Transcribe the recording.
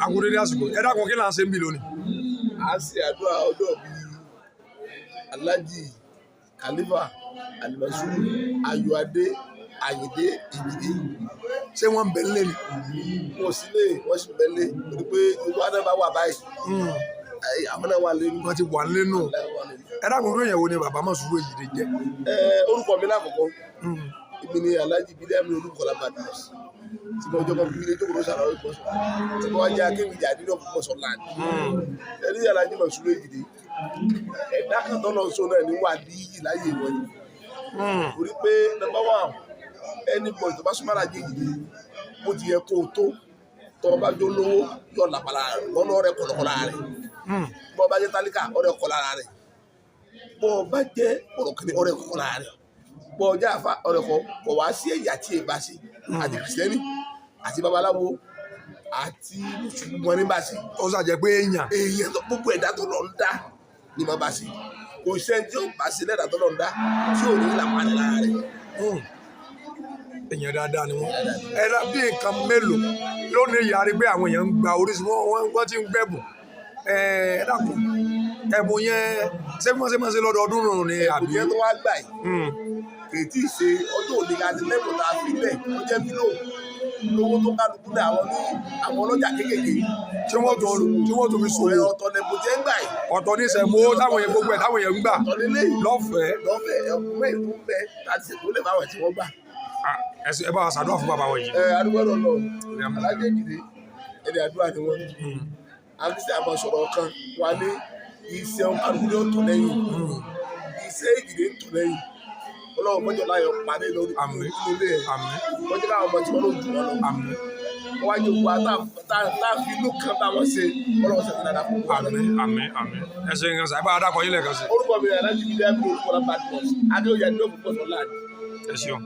Akúndéédé àsìkò. Ẹ dákun, kí là ń ṣe ń bì lónìí? A ṣe àdúrà ọjọ́ bíi Alhaji Khalifa Alimọsúrù Ayọ̀adé Àyìndé Èjìdé. Ṣé wọ́n ń bẹ nílé ni? Wọn ò sí lé, wọ́n sì bẹ lé, torí pé gbogbo àná bá wà báyìí, àwọn náà wà lẹ́nu. Wọ́n ti wà nílé nù. Ẹ dákun, irú èèyàn wo ni bàbá Mọ̀súrù Èjìdé jẹ́? Orúkọ mi lákọ̀ọ́kọ́, èmi ni Alhaji Bílíàmù Olúkọlá Badmus, tí mo jọkọ bí ilé jókòó sàrà Ògbómọ̀ṣọ́, tí mo wá jẹ́ akéwìjà nínú Ògbómọ̀ṣọ́ land. Ẹni Alhaji Mọ̀súrù Èjìdé, ẹ̀dá kan tó lọ sọ náà ní wà níyì láyé wọn ni, torí pé number one, anybody tó bá súnmọ́ Alhaji Èjìdé, bó ti yẹ kó o tó, tó o bá jó lówó, yọ làpàlà lọ́nà rẹ kọ̀lọ̀kọ̀lá rẹ̀. Bó o bá jẹ́ tálíkà, ọ̀rẹ́ kọ̀ lára rẹ̀. Bó o bá jẹ́ ọ̀rọ̀kìnrin, ọ̀rẹ́ kọ̀ lára rẹ̀. Bó o jẹ́ àfa, ọ̀rẹ́ kọ̀ kọ̀ wá sí ẹ̀yà tí ì bá ṣe, àti kìrìsìtẹ́nì àti babaláwo àti mùsùlùmí, wọn ní bá ṣe. Ó ṣàjẹ́ pé èèyàn. Èèyàn tó gbogbo ẹ̀dá tó lọ ń dá ni mo bá ṣe. Kò sẹ́ni tí ó bá ṣe lẹ́dàá tó lọ ń dá tí ò ní làpàdé lára rẹ̀. Èèyàn dáadáa ni wọ́n. Ẹ dá bí nǹkan mélòó lónìí yìí, a rí pé àwọn èèyàn ń gba oríṣi, wọ́n ti ń gbẹ̀bùn. Ẹ dákun, ẹ̀bùn yẹn, ṣé bí wọ́n ṣe máa ṣe lọ́dọọdún nù ni àbí? Ẹ̀bùn yẹn tó wá gbà yìí kì í tí ì ṣe ọjọ́ òní láti lẹ́bùn tá a fi lẹ̀ tó jẹ́ fílò lówó tó kálukú ní àwọn ní àwọn ọlọ́jà kéékèèké Tí wọ́n tún fi ṣòwò. Ọ̀tọ̀ lẹ́bùn tí ń gbà yìí. Ọ̀tọ̀ ní sẹ̀mó táwọn èèyàn, gbogbo ẹ̀ táwọn èèyàn ń gbà Ọ̀tọ̀ lélẹ̀ yìí. lọ́fẹ̀ẹ́. Lọ́fẹ̀ẹ́. Ẹ̀bùn mẹ́rin tó ń bẹ láti ṣètò lè báwọn tí wọ́n gbà. Ah, ẹ bá wa ṣàdúrà fún bàbá wọn yìí. Ẹ adúgbò lọ, Alhaji Èjìdé, ẹni àdúrà ni wọ́n. Àfíìsì àmọ́ sọ̀rọ̀ kan wà ní iṣẹ́ kálukú ní ọ̀tọ̀ lẹ́yìn. Iṣẹ́ Èjìdé ń tò lẹ́yìn. Ọlọ́run mọ́jọ́ láyọ̀ parí lórí Àmín. ilé ẹ̀. Àmín. Wọ́n jẹ́ káwọn ọmọ tí wọ́n ló jù wọ́n lọ. Àmín. Wọ́n wá jẹ́ òkú tá a fi inú kan bá wọn ṣe. Ọlọ́run ṣe dáadáa fún wa. Àmín, àmín, àmín. Ẹ ṣe nǹkan sà, ẹ bá wa dákọ yín lẹ́ẹ̀kan sí. Orúkọ mi ni Alhaji Bílíàmù Olúkọlá Badmus Adéoyè Adéòkú Pọ̀sọ̀ Land. Ẹ ṣeun.